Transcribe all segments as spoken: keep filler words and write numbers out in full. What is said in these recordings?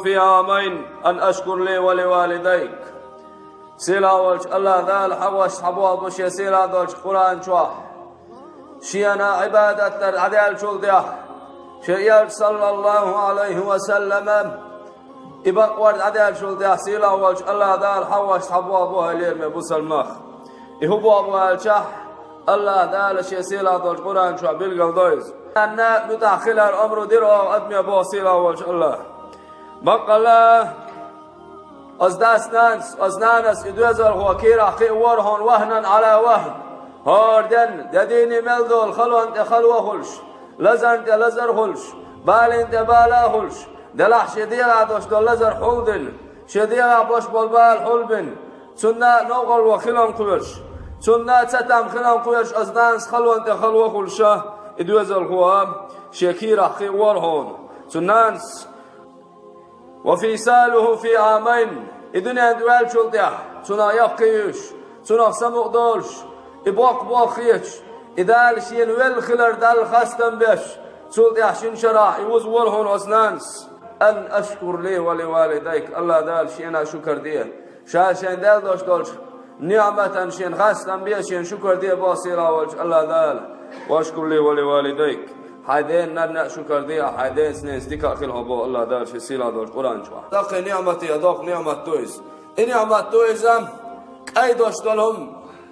في عامين أن اشكر لي ولوالديك. Сийлахь волчу АллахӀ Дала хьан ваша схьабоху бу шен сийлахь долчу Къуръан чохь. Шена Ӏибадат дар дӀадаьллачул тӀаьхьа, шен Элча, саллаллаху Ӏалайхи ва саллама, и бакъвар дӀадаьллачул тӀаьхьа сийлахь волчу АллахӀ Дала хьан ваша схьабоху бу, хьай лераме бусалмах. И хӀун боху бу аьлчахь, АллахӀ Дала шен сийлахь долчу Къуръан чохь билгал до иза. Нанна муьтӀахь хилар омра дира оха адаме боху сийлахь волчу АллахӀа. Баккъалла, оцу дас-нанас, оцу нанас и доьзалхо кийрахь кхиа вора хьуна وهنا على وهن. ХӀора денна, де дийне мел долу халонна тӀе хало хуьлуш, лазарна тӀе лазар хуьлуш, балина тӀе бала хуьлуш, делахь шен дегӀах долуш долу лазар хьулдина, шен дегӀах болуш болу бала хьулбина, цунна новкъарло хилам кхоьруш, цунна цатам хилам кхоьруш оцу нанас халонна тӀе хало хуьлуша, и доьзалхо шен кийрахь кхиа вора хьуна. Цу нанас وفصاله في عامين, и дуьнен тӀе ваьллачул тӀаьхьа, цунах яккхий юьйш, цунах самукъа долуш, и боккха болх хеташ, и Дала шена велла хилар Далла хастам беш, цул тӀаьхьа шина шарахь и вуза вора хьуна оцу нанас. أن اشكر لي ولوالديك, АллахӀ Дала шена шукар де. Ша шайн делла долуш долчу ниӀматан шена хастам бе, шена шукар де боху сийлахь волчу АллахӀ Дала. واشكر لي ولوالديك. Хьайн дена-нанна а шукар де, хьайн дена-нанас дика а хила хьо боху АллахӀ Дала шен сийлахь долчу Къуръан чохь. Даккхий ниӀмате доккха ниӀмат ду иза. И ниӀмат ду иза, кӀайн долуш долу хӀума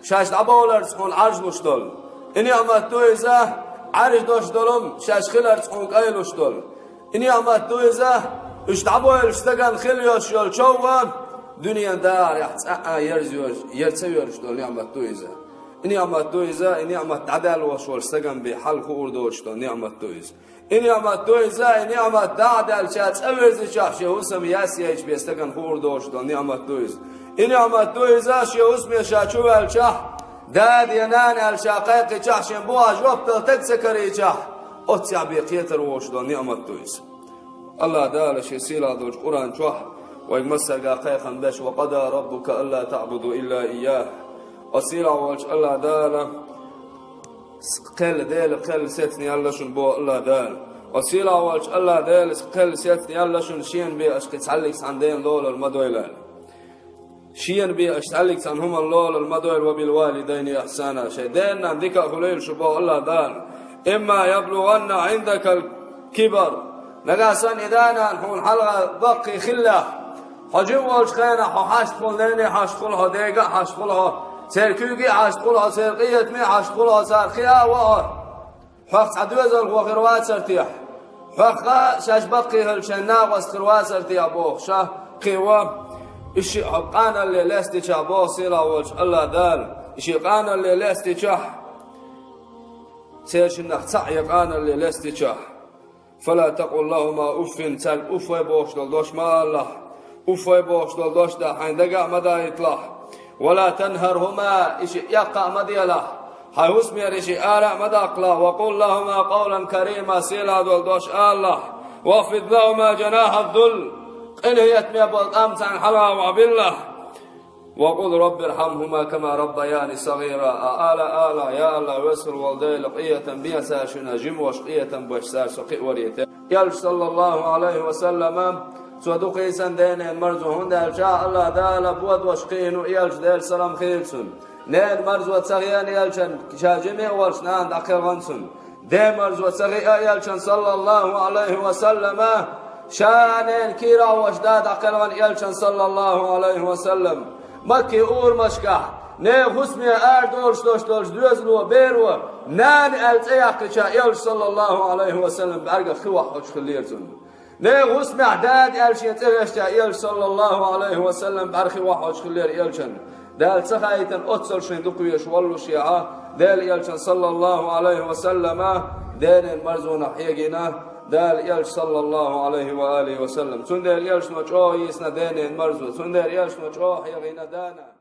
шаьш дӀабовларца хьуна Ӏаржлуш долу. И ниӀмат ду иза, Ӏаьржа долуш долу хӀума шаьш хиларца хьуна кӀайлуш долу. И ниӀмат ду иза, уьш дӀабовлуш стагана хила йолуш йолу чов а, дуьненан дахарехь цкъа а ерза йоьрзуш, ер ца йоьрзуш долу ниӀмат ду иза. И ниӀмат ду иза, и ниӀмат дӀадаьлла волуш волу стагана бен хьал хуур доцуш долу ниӀмат ду иза. И ниӀмат ду иза, и ниӀмат дӀа а даьлча, цӀа вирзичахь шен хӀусам яс яйча бен стагана хуур доцуш долу ниӀмат ду иза. И ниӀмат ду иза, шен хӀусаме ша чу ваьлчахь, дада я нана аьлла ша кхайкхичахь, шен бухахь жоп дала стаг ца карийчахь, оццехь бен кхетар воцуш долу ниӀмат ду иза. АллахӀ Дала шен сийлахь долчу Къуръан чохь вайга массаьрга кхайкхам беш: وقضى ربك ألا تعبدوا إلا إياه. Оцу сийлахь волчу АллахӀ Дала кхел, Дела кхел сецна яьлла шуна боху АллахӀ Дала. Оцу сийлахь волчу АллахӀ Дела кхел сецна яьлла шуна, шена бен аша кхин цхьаллиг цхьана дена лолар ма дойла аьлла. Шена бен аша цхьаллиг цхьана хӀуманна лолар ма дойла, وبالوالدين إحسانا. Шайн дена-нанна дика а хуьлийла шу боху АллахӀ Дала. إما يبلغن عندك الكبر. Нагахь санна и да-нана хьуна хьалха баккхий хиллехь, хьо жима волчу хенахь хьо хьашт хуьлу, нене хьашт хуьлу хьо, дега а хьашт хуьлу хьо, церан куьйге а хьашт хуьлу хьо, церан къинхетаме а хьашт хуьлу хьо, цара кхиа а вахара. Хьох цхьа доьзалхо хир вацара техьа? Хьох а шаьш баккхий хилча шайн накъост хир вацара техьа бохуш а, кхин а, и шиъ хьо къаналле лестичахь боху сийлахь волчу АллахӀ Дала, и шиъ къаналле лестичахь, церан шиннах цхьаъ я къаналле лестичахь. فلا تقل لهما أف, цаьрга уффай бохуш долу дош ма алалахь. Уффай бохуш долу дош да хьайн дагахь а ма даийталахь. ولا تنهرهما, и шиъ эккха а ма делахь. Хьайн хӀусамера и шиъ ара а ма даккхалахь. وقل لهما قولا كريما, сийлахь долу дош алалахь. واخفض لهما جناح الذل, къинхетаме болу тӀам царна хьалха вахьабиллахь. وقل رب ارحمهما كما ربياني صغيرا. Ала, ала, я АллахӀ, веза волу Дела, къинхетам бе цара шуна, жимчохь къинхетам беш цара со кхиаварий те. Элча, саллаллаху Ӏалайхи ва саллама, цо ду кхийсан денан марзо, хӀунда аьлча АллахӀ Дала бодош кхиийна ву Элча, Делера салам хуьлда цунна. Ненан марзо ца хиъна Элчан, ша жима а волуш нана дӀакхелхина цунна. Ден марзо ца хиъна Элчан, саллаллаху Ӏалайхи ва саллама, ша ненан кийрахь волуш да дӀакхелхина Элчан, саллаллаху Ӏалайхи ва саллам. Маккин урамашкахь, нехан хӀусаме арадолуш долуш долчу доьзало, беро, нана аьлла цӀе яьккхича, Элча, саллаллаху Ӏалайхи ва саллам, бӀаьргах хи вахьочу хиллера цунна. Нехан хӀусамехь дада аьлла шен цӀе хьаьжча, Элча, саллаллаху Ӏалайхи ва саллам, бӀаьргах хи вахьочу хиллера Элчан. Дала ца хаийтина оццул шайн дукха везаш воллушехь, Делан Элчан, саллаллаху Ӏалайхи ва саллама, денан марзонах хьегийна Дала Элча, саллаллаху Ӏалайхи ва алихи ва саллам. Цундела Элчано чӀогӀа йийцина денан марзо, цундела Элчано чӀогӀа хьегийна да-нана.